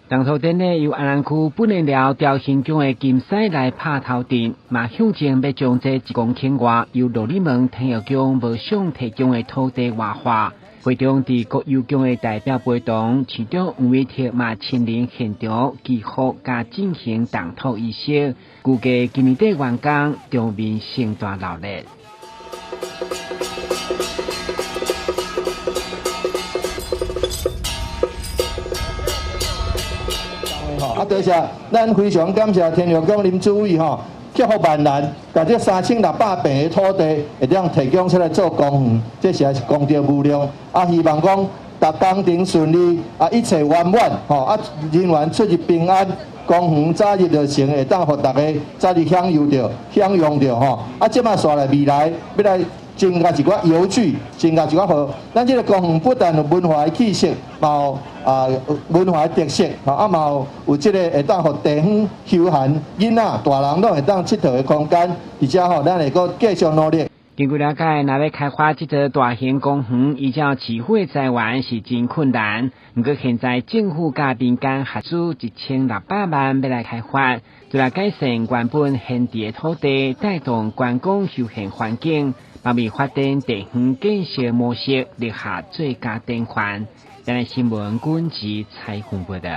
動土典禮由安南區本年寮兆興宮的金獅來拍頭陣，嘛象徵欲將這1公頃外由鹿耳門天后宮無償提供的土地活化。會中佇國有宮的代表陪同，市長黃偉哲嘛親臨現場祈福，佮進行動土儀式。估計今年底完工，場面盛大鬧熱。啊，多謝，咱非常感謝天后宮林主委吼，克服萬難，共這3600坪的土地會當提供出來做公園，這實在是功德無量。啊，希望講，逐工程順利，啊，一切圓滿，吼，啊，人員出入平安，公園早日落成，會當予大家早日享用著、享用著吼。啊，這馬紲來未來欲來增加一寡遊具，增加一寡好。咱這个公園不但有文化的氣息，嘛有啊文化的特色，吼啊嘛有有這个會當予地方休閒囡仔、大人攏會當𨑨迌的空間，而且吼，咱會閣繼續努力。根據了解，若欲開發這座大型公園，依照市府的資源是真困難。毋過現在政府佮民間合資1600萬欲來開發，就來改善原本閒置的土地，帶動觀光休閒環境，嘛為發展地方建設模式立下最佳典範。央視新聞軍事採訪報導。